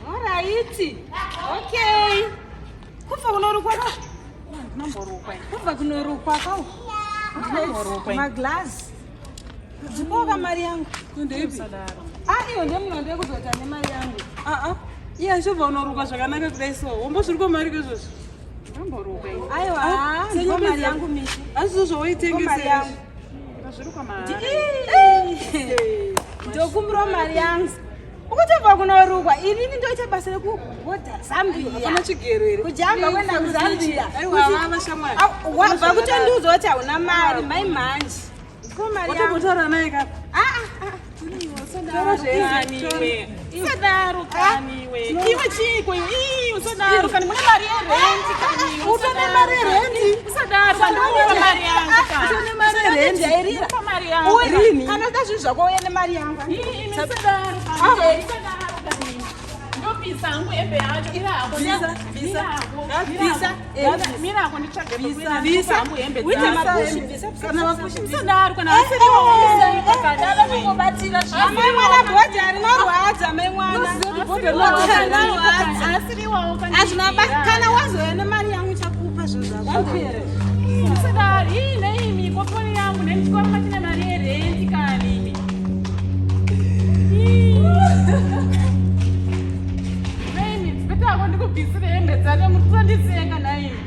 Alright. Okay. Kubva kunorukwa ka? Ndinomborukwa. Kubva kunorukwa ka? Ndinomborukwa. Maglass. Dzipoka mari yangu. Ndeipi? Ah, iyo ndiye munhu wandiri kuzoita nemari yangu. Ah ah. Iye achobva unorukwa zvakanaka kudai so. Wombozvirukwa mari kwezvozvo. Ndinomborukwa. Aiwa, Ah, ndipo mari yangu Mishi. Asi zvozvo Ndipo mari waitengesa. yangu. Ndazvirukwa mari. Ndokumbirawo mari yangu. Ukutobva kunorukwa inini ndoita basa rekubhodha Zambia. Hapana chigero here? Kujamba kuenda kuZambia. Aiwa, vava shamwari. Wabva kutondiudza kuti hauna mari, mai manje. Ndipo mari yangu. Watombotaura naye kapa. Ah, ah, ah. Taura zveizvi. Usadaro kani iwe. Iwe chiiko iwe? Ii, usadaro kani mune mari yerenti kani. Utone mari yerenti. Usadaro kani unopa mari yangu kani. Utone mari yerenti. Jairira. Unopa mari yangu. Uye, kana uda zvinhu zvako uye nemari yangu. Ii, imi usadaro kani. Usadaro kani. Ndobvisa hangu hembe yacho. Mira hako. Bvisa, bvisa. Mira hako. Bvisa. Mira hako nditsvage Bvisa. pekuenda hangu hembe Uite dzacho. mapushi, bvisa, bvisa. Kana mapushi. Usadaro kana asiriwo usaiko kani. Dava kungobatira Amai mwana bhodha rinorwadza mai mwana. Bhodha rinorwadza. Rinorwadza. Asiriwawo kani. Hazvina ba kana wazouya nemari yangu ichakupa zvinhu zvako. Usadaro. Ii neimi koponi yangu nenichikwama chine mari yerenti kani imi. Neimi, betako ndikubvisire hembe dzacho muri kutonditsenga naimi.